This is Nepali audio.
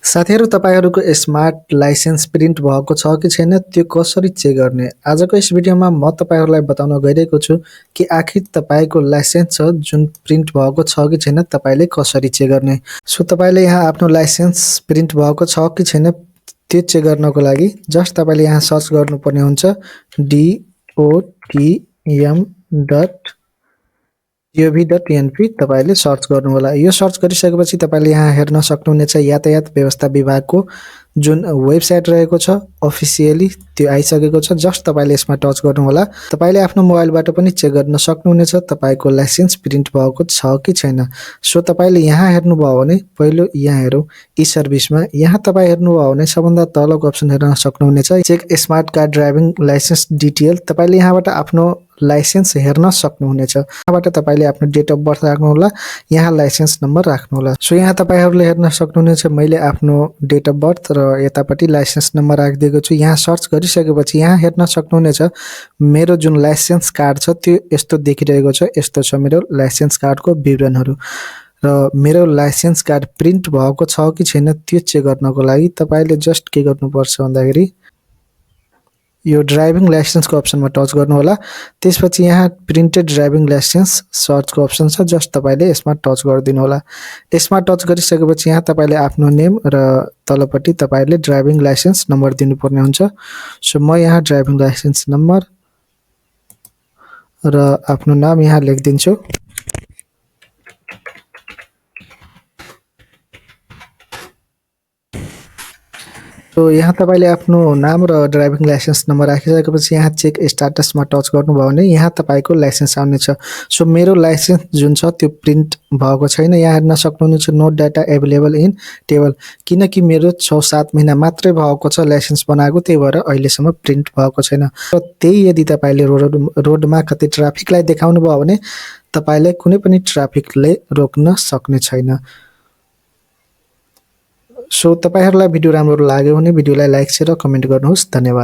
साथीहरु तपाईहरुको स्मार्ट लाइसेन्स प्रिन्ट भएको छ कि छैन त्यो कसरी चेक गर्ने। आजको यस भिडियोमा म तपाईहरुलाई बताउन गइरहेको छु कि आखिर तपाईको लाइसेन्स छ जुन प्रिन्ट भएको छ कि छैन तपाईले कसरी चेक गर्ने। सो तपाईले यहाँ आफ्नो लाइसेन्स प्रिन्ट भएको छ कि छैन त्यो चेक गर्नको लागि जस्ट तपाईले यहाँ सर्च गर्नुपर्ने हुन्छ dotm.gov.np तपाईले सर्च गर्नु होला। यो सर्च गरिसकेपछि तपाईले यहाँ हेर्न सक्नुहुनेछ यातायात व्यवस्था विभागको जुन वेबसाइट रहेको छ अफिसियली त्यो आइसकेको छ। जस्ट तपाईले यसमा टच गर्नु होला। तपाईले आफ्नो मोबाइलबाट पनि चेक गर्न सक्नुहुनेछ तपाईको लाइसेन्स प्रिन्ट भएको छ कि छैन। सो तपाईले यहाँ हेर्नुभयो भने पहिलो यहाँ हेरौं ई सर्भिसमा यहाँ तपाई हेर्नुभयो भने सबभन्दा तलको अप्सन हेर्न सक्नुहुनेछ check smart card driving licence detail. तपाईले यहाँबाट आफ्नो लाइसेन्स हेर्न सक्नुहुनेछ। यहाँबाट तपाईले आफ्नो डेट अफ बर्थ राख्नु होला, यहाँ लाइसेन्स नम्बर राख्नु होला। सो यहाँ तपाईहरुले हेर्न सक्नुहुनेछ मैले आफ्नो डेट अफ बर्थ र यतापट्टि लाइसेन्स नम्बर राखिदिएको छु। यहाँ सर्च गरिसकेपछि यहाँ हेर्न सक्नुहुनेछ मेरो जुन लाइसेन्स कार्ड छ त्यो यस्तो देखिरहेको छ। यस्तो छ मेरो लाइसेन्स कार्डको विवरणहरु र मेरो लाइसेन्स कार्ड प्रिन्ट भएको छ कि छैन त्यो चेक गर्नको लागि तपाईले जस्ट के गर्नुपर्छ भन्दाखेरि यो ड्राइभिङ लाइसेन्सको अप्सनमा टच गर्नु होला। त्यसपछि यहाँ प्रिन्टेड ड्राइभिङ लाइसेन्स सर्चको अप्सन छ जस्ट तपाईले यसमा टच गरिदिनु होला। यसमा टच गरिसकेपछि यहाँ तपाईले आफ्नो नेम र तलपट्टि तपाईले ड्राइभिङ लाइसेन्स नम्बर दिनुपर्ने हुन्छ। सो म यहाँ ड्राइभिङ लाइसेन्स नम्बर र आफ्नो नाम यहाँ लेखिदिन्छु। तो यहाँ तपाईले आफ्नो नाम र ड्राइभिङ लाइसेन्स नम्बर राखिसकेपछि यहाँ चेक स्ट्याटसमा टच गर्नुभयो भने यहाँ तपाईको लाइसेन्स आउनेछ। सो मेरो लाइसेन्स जुन छ त्यो प्रिन्ट भएको छैन। यहाँ हेर्न सक्नुहुनेछ no data available in table किनकि मेरो 6-7 महिना मात्रै भएको छ लाइसेन्स बनाएको, त्यही भएर अहिलेसम्म प्रिन्ट भएको छैन। र त्यही यदि तपाईले रोडमा कतै ट्राफिकलाई देखाउनु भयो भने तपाईलाई कुनै पनि ट्राफिकले रोक्न सक्ने छैन। सो तपाईहरुलाई भिडियो राम्रो लाग्यो भने भिडियोलाई लाइक शेयर र कमेन्ट गर्नुहोस्। धन्यवाद।